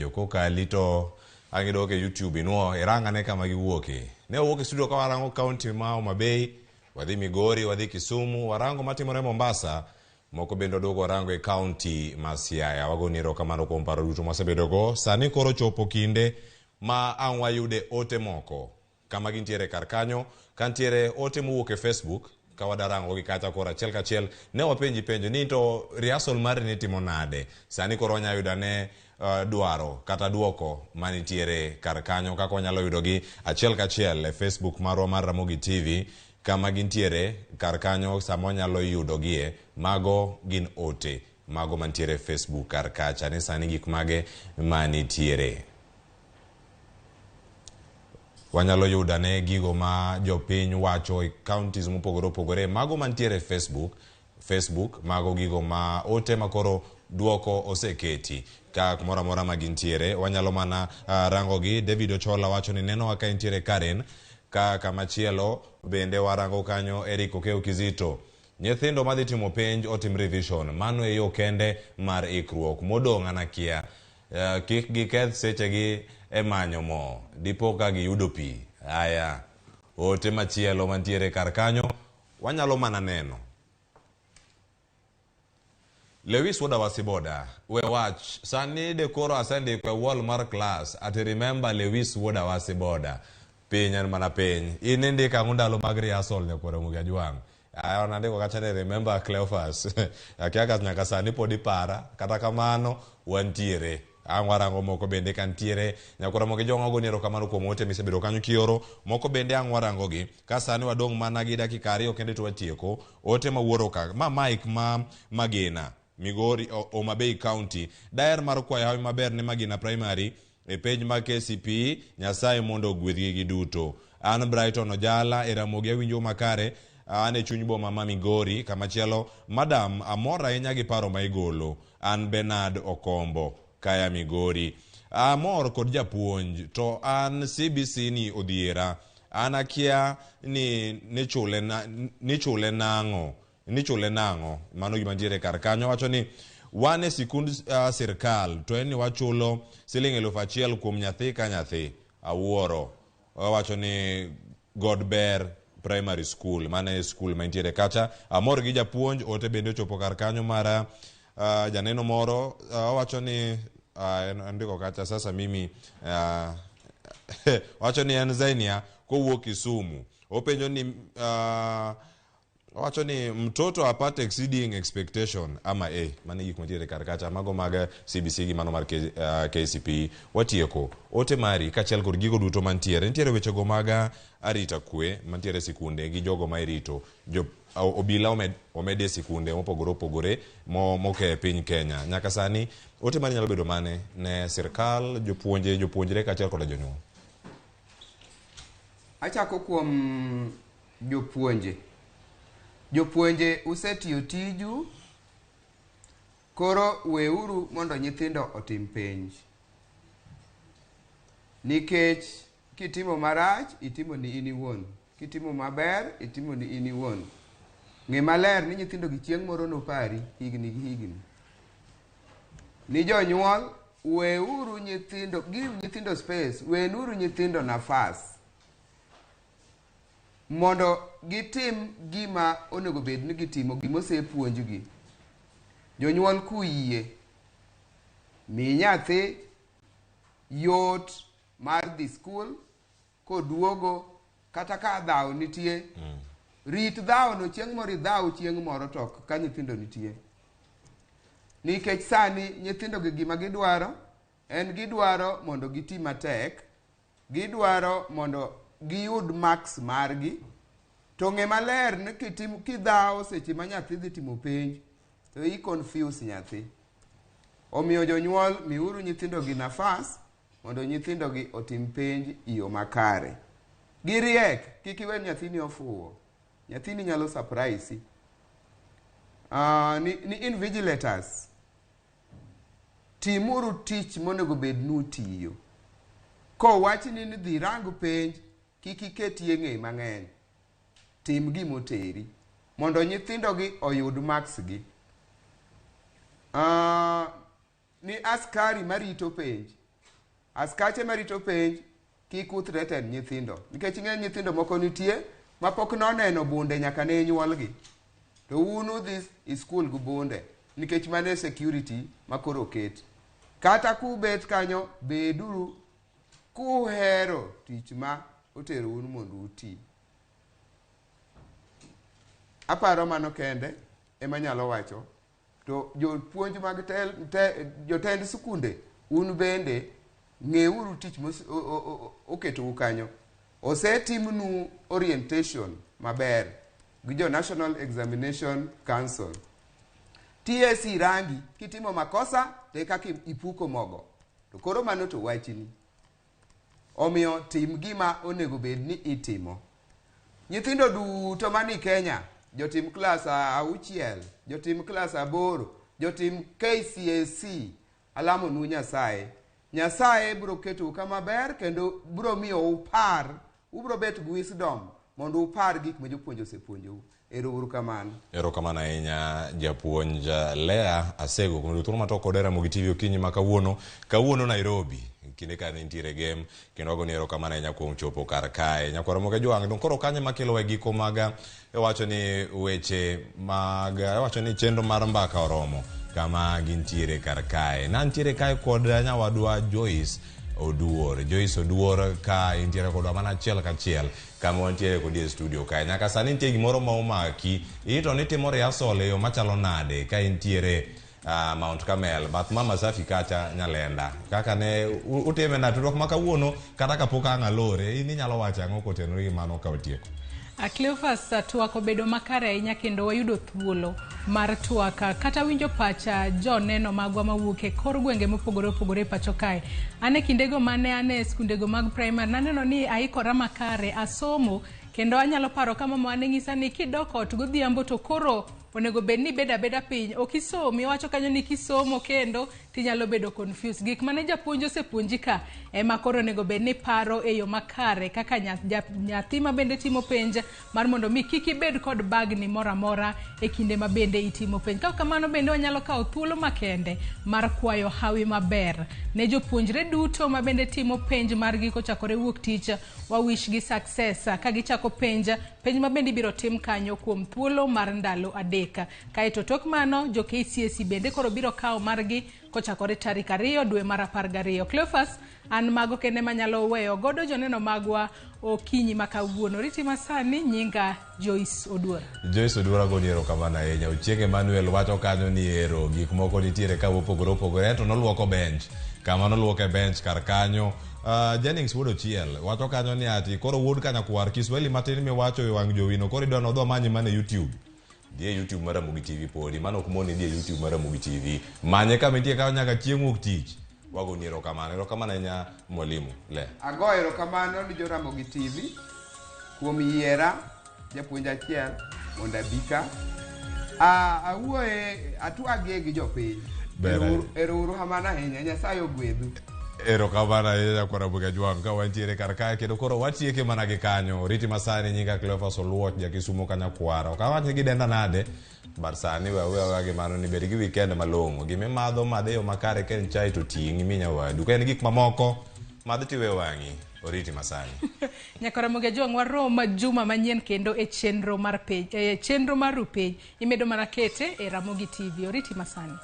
winjo kokali to ang' idok e YouTube inwo irang ane kama giwuoke. Ne wawuok e studio ka warango kaunti ma Homa Bay, wadhi Migori, wadhi Kisumu, warango matimore Mombasa, moko bende waduogo warango e kaunti ma Siaya. Wagoni erokamano kuom paro duto mwasebedogo. Sani koro chopo kinde ma ang' wayude ote moko kama gintiere kar kanyo. Ka ntiere ote mowuok e Facebook, ka wadarango gi kacha koro achiel kachiel, ne wapenji penjo ni to rehearsal mari nitimo nade? Sani koro wanya yudo ane dwaro kata duoko manitiere kar kanyo kaka wanyalo yudogi achiel kachiel e Facebook marwa mar Ramogi TV kama gintiere kar kanyo sama wanyalo yudogie mago gin ote mago mantiere e Facebook kar kacha ni sani gik mage manitiere. Wanyalo yudo ane gigo ma jopiny wacho e counties mopogore opogore mago mantiere e Facebook Facebook mago gigo ma ote ma koro duoko oseketi ka kumoro amora ma gintiere wanyalo mana rango gi. David Ochola wacho ni nenowa ka entiere Karen ka kamachielo bende warango kanyo Eric Okeo Kizito nyithindo madhi timo penj otim revision mano e yo kende mar ikruok modong' an akia kik giketh sechegi e manyo mo dipo ka giyudo pi. Aya ote machielo mantiere kar kanyo wanyalo mana neno Lewis Wuoda Wasiboda we wach sani de koro asendiko e wall mar class ati remember Lewis Wuoda Wasiboda piny en mana piny in indiko ang'o ndalo mag rehearsal nyakwar Ramogi Ajwang' aya nandiko kacha ni remember Cleophas akia ka nyaka sani pod ipara kata kamano wantiere ang' warango moko bende ka ntiere nyakwar Ramogi Ajwang' agoni erokamano kuom ote misebedo kanyo kioro moko bende ang' warango gi ka sani wadong' mana gi dakika ariyo kende to watieko ote mawuoro ka ma Mike ma Magina Migori Homa Bay County daher mar kwayo hawi maber ne Magina Primary e penj mag KCPE Nyasaye mondo ogwedhgi giduto. An Brighton Ojala e Ramogi awinjo makare an e chuny boma ma Migori kamachielo madam amor ahinya gi paro ma igolo an Bernard Okombo kaya Migori amor kod japuonj to an CBC ni odhiera an akia ni nichule na, nichule nang'o nichule nang'o mano gima ntiere kar kanyo wacho ni wan e sikund sirkal to en ni wachulo siling 1000 kuom nyathi ka nyathi awuoro owacho ni God ber primary school mano e school mantiere kacha amor gi japuonj ote bende ochopo kar kanyo mara janeno moro owacho ni andiko kacha sasa mimi owacho ni en Zainia kowuok Kisumu openjo ni owacho ni mtoto apate exceeding expectation ama e mano gik mantiere kar kacha mago mag CBC gi mano mar KCPE watieko ote mari kaachiel kod gigo duto mantiere nitiere wechego mag arita kwe mantiere e sikunde gi jogo ma irito jo obila omedi e sikunde mopogore opogore moke e piny Kenya nyaka sani ote mari nyalo bedo mane ne sirkal jopuonje jopuonjre kaachiel koda jonyuol Achako kuom jopuonje. Jopuonje usetiyo tiju, koro weuru mondo nyithindo otim penj. Nikech kitimo marach, itimo ni in iwuon. Kitimo maber, itimo ni in iwuon. Ng'e maler ni nyithindo gi chieng' moro nopari higni gi higni. Ni jonyuol, weuru nyithindo, give nyithindo space, wenuru nyithindo nafas. Mondo gitim gima onego bed ni gitimo, gima osepuonjgi. Jonyuol kuyie, mi nyathi yot mar dhi skul, koduogo, kata ka dhaw nitie, rit dhaw no chieng' moro idhaw chieng' moro to ok ka nyithindo nitie. Nikech sani nyithindo gi gima gidwaro, en gidwaro mondo giti matek, gidwaro mondo giyud marks margi, to ng'e maler ni kidhawo seche ma nyathi dhi timo penj, to i confuse nyathi. Omiyo jonyuol miuru nyithindo gi nafas mondo nyithindo gi otim penj e yo makare. Giriek, kik iwe nyathini ofuwo. Nyathini nyalo surprise. Ni invigilators, timuru tich monego bed ni utiyo. Kowachni ni dhi rang penj, kik iketie ng'e mang'eny. Tim gimoteri mondo nyithindo gi oyud marks gi. Ni askari marito penj. Askache marito penj kik uthreaten nyithindo nikech ing'e nyithindo moko nitie mapok noneno bunde nyaka ne nyuolgi. To un udhi e skul gi bunde nikech mano e security ma koro oket. Kata kubet kanyo beduru kuhero tich ma oterou mondo uti. Aparo mano kende ema anyalo wacho. To jopuonj mag tel, te, jotend skunde un bende ng'euru tich moketou kanyo. Osetimnu orientation maber gi jo National Examination Council. TSC rangi kitimo makosa to e kaka ipuko mogo. To koro mano to wachni. Omiyo tim gima onego bed ni itimo. Nyithindo duto mani Kenya, jotim klas 6, jotim klas 8, jotim KCSE, alamonu Nyasaye. Nyasaye biro ketou kama ber kendo biro miyo upar, ubiro bet gi wisdom mondo upar gik ma jopuonj osepuonjou. Ero uru kamano. Erokamano ahinya japuonj Lea Asego kuom yudo thuolo matok kod Ramogi TV okinyi ma kawuono. Kawuono Nairobi, kinde ka nitiere game, kendo wagoni erokamano ahinya kuom chopo kar kae. Nyakwar Ramogi Ajwang', dong koro kanyo ema kelowa e giko mag iwacho ni weche mag iwacho ni chenro mar mbaka oromo kama gintiere kar kae. Nantiere kae kod nyawadwa Joyce Oduor. Joyce Oduor ka intiere kodwa mana achiel kachiel kama wantiere kodi e studio kae. Nyaka sani nitie gimoro ma omaki, ito nitimo rehearsal e yo machalo nade ka intiere Mount Carmel, bath Mama Safi kacha Nyalenda. Kaka ne utime na tudruok ma kawuono kata kapok ang' alore, in inyalo wacho ang'o kotenore gi mano ka watieko? Cleophas, twak obedo makare ahinya kendo wayudo thuolo mar twak kata winjo pacha joneno magwa mawuok e kor gwenge mopogore opogore e pacho kae. An e kindego mane an e skundego mag primary naneno ni aikora makare, asomo kendo anyalo paro ka mama ne nyisa ni kidok ot godhiambo to koro onego bed ni ibedo abeda piny, ok isomi. Owacho kanyo ni kisomo kendo tinyalo bedo confused. Gik mane japuonj osepuonji ka ema koro onego bed ni paro e yo makare kaka nyathi ma bende timo penj mar mondo mi kik ibed kod bagni moro amora e kinde ma bende itimo penj. Ka kamano bende wanyalo kawo thuolo makende mar kwayo hawi maber ne jopuonjre duto ma bende timo penj margi kochakore wuok tich. Wa wish gi success ka gichako penj, penj ma bende ibiro tim kanyo kuom thuolo mar ndalo 3. Kaeto tok mano jo KCSE bende koro biro kawo margi kochakore tarik 2 dwe mar 12. Cleophas, an mago kende manyalo weyo godo joneno magwa okinyi ma kawuono. Riti masani, nyinga Joyce Oduor. Joyce Oduor agoni erokamano ahinya. Ochieng Emmanuel wacho kanyo ni ero gik moko nitiere ka mopogore opogore, ento noluoko bench. Kama noluoke bench kar kanyo. Jennings wuod Ochiel wacho kanyo ni ati koro wuod Kanyakwar Kiswahili matin miwacho e wang' jowino koro idwa nodhi omanyi mana e YouTube. Dhi e YouTube mar Ramogi TV podi, mano ok moni dhi e YouTube mar Ramogi TV. Manye kama intie kanyo nyaka chieng' wuok tich. Wagoni erokamano. Erokamano ahinya mwalimu Le. Ago erokamano ni jo Ramogi TV kuom yiera japuonj achiel mondo abi ka. Awuoye atwagie gi jopiny. Ero uru kamano ahinya, Nyasaye ogwedhu. Erokamano ahinya nyakwar Ramogi Ajwang' ka wantiere kar kae kendo koro watieke mana gi kanyo. Riti masani nyinga Cleophas Oluoch ja Kisumo Kanyakwar. Ok awach ni gidenda nade, but sani we aweya gi mano ni bed gi weekend malong'o. Gima imadho madh e yo makare, ka en chai to ting' imi nyawadu. Ka en gik mamoko, madh tiwe wang'i. Oriti masani. Nyakwar Ramogi Ajwang' warom juma manyien kendo e chenro mar pej, e chenro mar ru pej. Imedo mana kete e Ramogi TV. Oriti masani.